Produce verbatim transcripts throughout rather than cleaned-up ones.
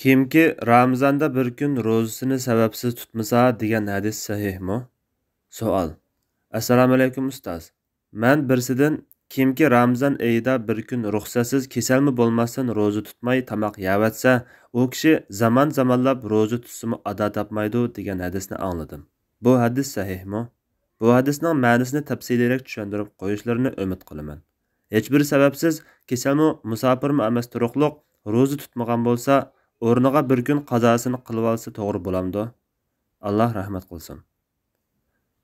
كىمكى رامىزاندا بىر كۈن روزىسىنى سەۋەبسىز تۇتمىسا دېگەن ھەدىس سەھىھمۇ؟ سوئال. ئەسسالامۇئەلەيكۇم ئۇستاز. مەن بىرسىدىن، كىمكى رامىزان ئېيىدا بىر كۈن رۇخسەتسىز كېسەلمۇ بولماستىن روزا تۇتماي تاماق يەۋەتسە، ئۇ كىشى زامان زامانلاپ روزا تۇتسىمۇ ئادا تاپمايدۇ دېگەن ھەدىسنى ئاڭلىدىم. بۇ ھەدىس سەھىھمۇ؟ بۇ ھەدىسنىڭ مەنىسىنى تەپسىلىيرەك چۈشەندۈرۈپ قويۇشلىرىنى ئۈمىد قىلىمەن. ھېچبىر سەۋەبسىز، كېسەلمۇ، مۇساپىرمۇ ئەمەس تۇرۇقلۇق روزا تۇتمىغان بولسا، ئورنىغا بىر كۈن قازاسىنى قىلىۋالسا توغرا بولامدۇ؟ ئاللا رەھمەت قىلسۇن.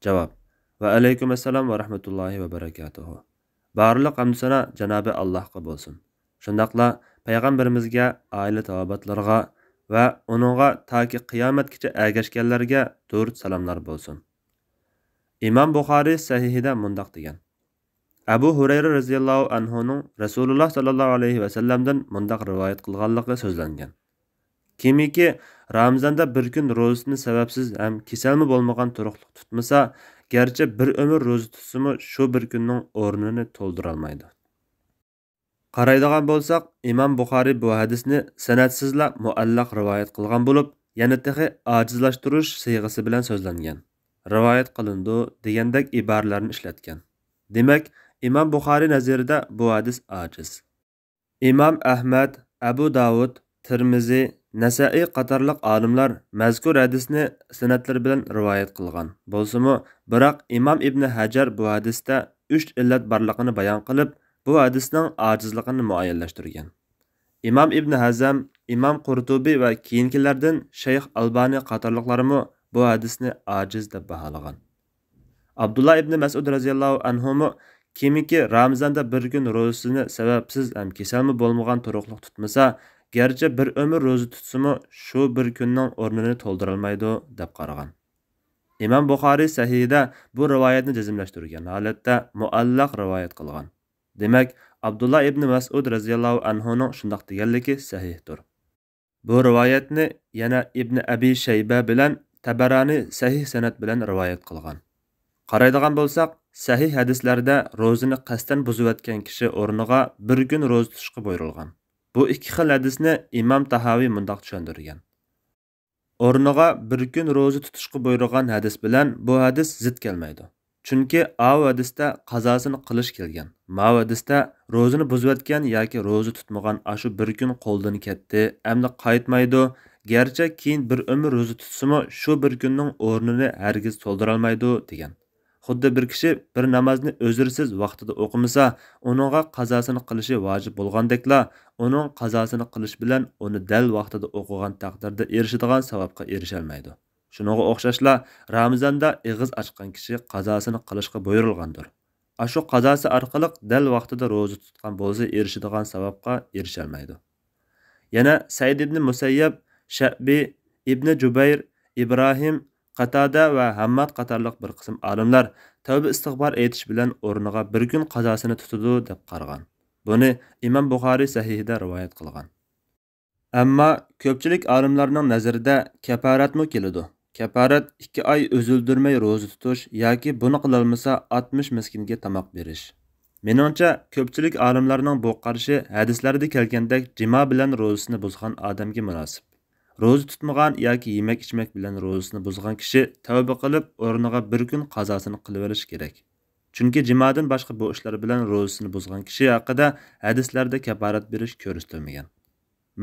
جاۋاب. ۋەئەلەيكۇم ئەسسالام ۋە رەھمەتۇللاھى ۋە بەرەكاتۇھۇ. بارلىق ھەمدۇسانا جانابى ئاللاھقا بولسۇن. شۇنداقلا پەيغەمبىرىمىزگە، ئائىلە تاۋابىئاتلىرىغا ۋە ئۇنىڭغا تاكى قىيامەتكىچە ئەگەشكەنلەرگە دۇرۇت سالاملار بولسۇن. ئىمام بۇخارىي سەھىھىدە مۇنداق دېگەن: ئەبۇ ھۇرەيرە رەزىياللاھۇ ئەنھۇنىڭ رەسۇلۇللا ساللاللاھۇ ئەلەيھى ۋەسەللەمدىن مۇنداق رىۋايەت قىلغانلىقى سۆزلەنگەن: كىمكى رامىزاندا بىر كۈن روزىسىنى سەۋەبسىز ھەم كېسەلمۇ بولمىغان تۇرۇقلۇق تۇتمىسا، گەرچە بىر ئۆمۈر روزا تۇتسىمۇ، شۇ بىر كۈننىڭ ئورنىنى تولدۇرالمايدۇ. قارايدىغان بولساق، ئىمام بۇخارىي بۇ ھەدىسنى سەنەدسىزلا مۇئەللەق رىۋايەت قىلغان بولۇپ، يەنە تېخى ئاجىزلاشتۇرۇش سىيغىسى بىلەن سۆزلەنگەن، رىۋايەت قىلىنىدۇ دېگەندەك ئىبارىلەرنى ئىشلەتكەن. دېمەك، ئىمام بۇخارىي نەزىرىدە بۇ ھەدىس ئاجىز. ئىمام ئەھمەد، ئەبۇ داۋۇد، تىرمىزى، نەسەئىي قاتارلىق ئالىملار مەزكۇر ھەدىسنى سەنەدلىرى بىلەن رىۋايەت قىلغان بولسىمۇ، بىراق ئىمام ئىبنى ھەجەر بۇ ھەدىستە ئۈچ ئىللەت بارلىقىنى بايان قىلىپ، بۇ ھەدىسنىڭ ئاجىزلىقىنى مۇئەييەنلەشتۈرگەن. ئىمام ئىبنى ھەزەم، ئىمام قۇرتۇبى ۋە كېيىنكىلەردىن شەيخ ئالبانى قاتارلىقلارمۇ بۇ ھەدىسنى ئاجىز دەپ باھالىغان. ئابدۇللا ئىبنى مەسئۇد رەزىياللاھۇ ئەنھۇمۇ، كىمكى رامىزاندا بىر كۈن روزىسىنى سەۋەبسىز ھەم كېسەلمۇ بولمىغان تۇرۇقلۇق تۇتمىسا، گەرچە بىر ئۆمۈر روزا تۇتسىمۇ، شۇ بىر كۈننىڭ ئورنىنى تولدۇرالمايدۇ، دەپ قارىغان. ئىمام بۇخارىي سەھىھىدە بۇ رىۋايەتنى جەزملەشتۈرگەن ھالەتتە مۇئەللەق رىۋايەت قىلغان. دېمەك، ئابدۇللا ئىبنى مەسئۇد رەزىياللاھۇ ئەنھۇنىڭ شۇنداق دېگەنلىكى سەھىھتۇر. بۇ رىۋايەتنى يەنە ئىبنى ئەبى شەيبە بىلەن تەبەرانى سەھىھ سەنەد بىلەن رىۋايەت قىلغان. قارايدىغان بولساق، سەھىھ ھەدىسلەردە روزىنى قەستەن بۇزۇۋەتكەن كىشى ئورنىغا بىر كۈن روزا تۇتۇشقا بۇيرۇلغان. بۇ ئىككى خىل ھەدىسنى ئىمام تاھاۋى مۇنداق چۈشەندۈرگەن: ئورنىغا بىر كۈن روزا تۇتۇشقا بۇيرۇغان ھەدىس بىلەن بۇ ھەدىس زىت كەلمەيدۇ. چۈنكى ئاۋۇ ھەدىستە قازاسىنى قىلىش كەلگەن. ماۋۇ ھەدىستە روزىنى بۇزۇۋەتكەن ياكى روزا تۇتمىغان ئاشۇ بىر كۈن قولدىن كەتتى، ئەمدى قايتمايدۇ. گەرچە كېيىن بىر ئۆمۈر روزا تۇتسىمۇ، شۇ بىر كۈننىڭ ئورنىنى ھەرگىز تولدۇرالمايدۇ، دېگەن. خۇددى بىر كىشى بىر نامازنى ئۆزرىسىز ۋاقتىدا ئوقۇمىسا، ئۇنىڭغا قازاسىنى قىلىشى ۋاجىپ بولغاندەكلا، ئۇنىڭ قازاسىنى قىلىش بىلەن ئۇنى دەل ۋاقتىدا ئوقۇغان تەقدىردە ئېرىشىدىغان ساۋابقا ئېرىشەلمەيدۇ. شۇنىڭغا ئوخشاشلا، رامىزاندا ئېغىز ئاچقان كىشى قازاسىنى قىلىشقا بۇيرۇلغاندۇر. ئاشۇ قازاسى ئارقىلىق دەل ۋاقتىدا روزا تۇتقان بولسا ئېرىشىدىغان ساۋابقا ئېرىشەلمەيدۇ. يەنە سەئىد ئىبنى مۇسەييەب، شەئبى، ئىبنى جۇبەير، ئىبراھىم، قاتادە ۋە ھەمماد قاتارلىق بىر قىسىم ئالىملار تەۋبە ئىستىغپار ئېيتىش بىلەن ئورنىغا بىر كۈن قازاسىنى تۇتىدۇ دەپ قارىغان. بۇنى ئىمام بۇخارىي سەھىھىدە رىۋايەت قىلغان. ئەمما كۆپچىلىك ئالىملارنىڭ نەزىرىدە كەپپارەتمۇ كېلىدۇ. كەپپارەت ئىككى ئاي ئۈزۈلدۈرمەي روزا تۇتۇش ياكى بۇنى قىلالمىسا ئاتمىش مىسكىنگە تاماق بېرىش. مېنىڭچە، كۆپچىلىك ئالىملارنىڭ بۇ قارىشى ھەدىسلەردە كەلگەندەك جىما بىلەن روزىسىنى بۇزغان ئادەمگە مۇناسىپ. روزا تۇتمىغان ياكى يېمەك-ئىچمەك بىلەن روزىسىنى بۇزغان كىشى تەۋبە قىلىپ، ئورنىغا بىر كۈن قازاسىنى قىلىۋېلىشى كېرەك. چۈنكى جىمادىن باشقا بۇ ئىشلار بىلەن روزىسىنى بۇزغان كىشى ھەققىدە ھەدىسلەردە كەپپارەت بېرىش كۆرسىتىلمىگەن.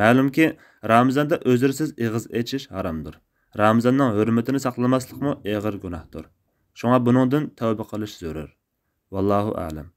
مەلۇمكى، رامىزاندا ئۆزرىسىز ئېغىز ئېچىش ھارامدۇر. رامىزاننىڭ ھۆرمىتىنى ساقلىماسلىقمۇ ئېغىر گۇناھتۇر. شۇڭا بۇنىڭدىن تەۋبە قىلىش زۆرۈر. ۋاللاھۇ ئەلەم.